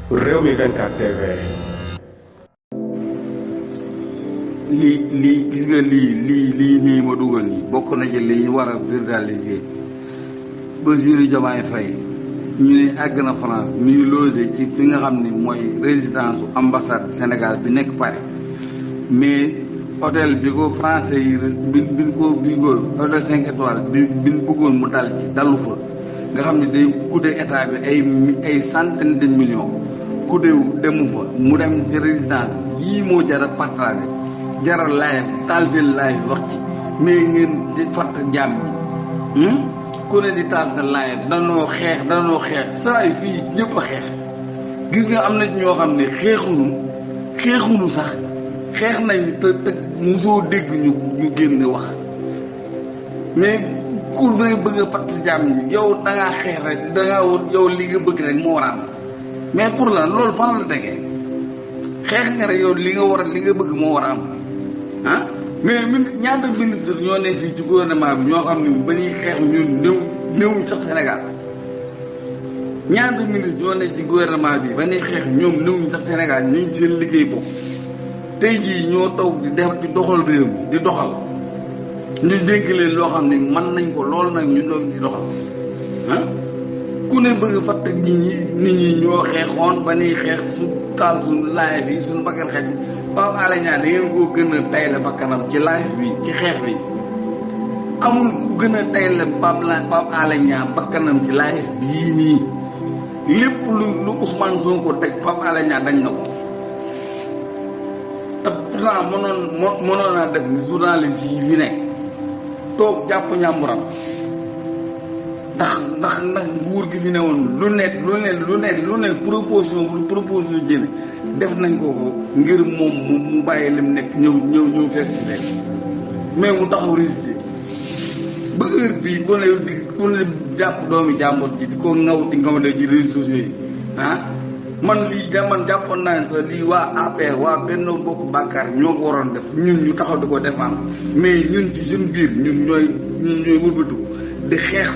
Rewmi 24 TV. lii gis nga lii nii ma dugal nii bokk na ci li war a viraliser Bassirou Diomaye Faye ñu ne àgg na France mi ngi logé ci fi nga xam ni mooy résidence ambassade Sénégal bi nekk Paris mais hôtel bi ko français yi bi ko hôtel 5 étoiles bi bëggoon mu dal ci dalu fa nga xam ne day coûter état bi ay centaine de millions coûter demu fa mu dem ci résidence yii moo jar a partagé jaral laay taal seen laay wax ci mais ngeen di fatt jàmm bi ku ne di taal sa laay danoo xeex saa yi fii ñëpp a xeex gis nga am na ñoo xam ne xeexunu sax xeex nañ te mosoo dégg ñu génn wax mais ku ne bëgg a fatt jàmm bi yow da ngaa xeex rek da ngaa wut yow li nga bëgg rek moo war a am mais pour lan loolu fan la tegee xeex nga rek yow li nga bëgg moo war a am ah mais ñaata ministre ñoo ne fii ci gouvernement bi ñoo xam ne ba ñuy xeex ñun néewuñ sax Sénégal ñaata ministre ñoo ne ci gouvernement bi ba ñuy xeex ñoom néewuñ sax Sénégal ñu ngi seen liggéey bopp tey jii ñoo toog di def di doxal réew mi di doxal ñu dénk leen loo xam ne mën nañ ko loolu nag ñu doog di doxal ah ku ne bëgg fatt nit ñi ñoo xeexoon ba ñuy xeex su taal suñu laay bi suñu bakkan xeex Pape Alé Niang da ngeen koo gën a tayle bakkanam ci live bi ci xeex bi amul ku gën a tayle Pape Alé Niang bakkanam ci live bii nii lépp lu Ousmane Sonko teg Pape Alé Niang dañ na ko te pourtant mënoon naa def ni journaliste yi fi nekk toog jàpp ñàmburam ndax nguur gi fi ne woon lu ne proposition jëne def nañ ko ngir moom mu bàyyi lim nekk ñëw fekk ci leen mais mu taxaw résister ba heure bii ku ne jàpp doomi jàmbur ji di ko ngaw de ci réseaux sociaux yi man jàppoon naa ne sax lii waa APR waa Benno Bokk Yaakaar ñoo ko waroon def ñun ñu taxaw di ko défendre mais ñun ci suñu biir ñun ñooy wëlbatu di xeex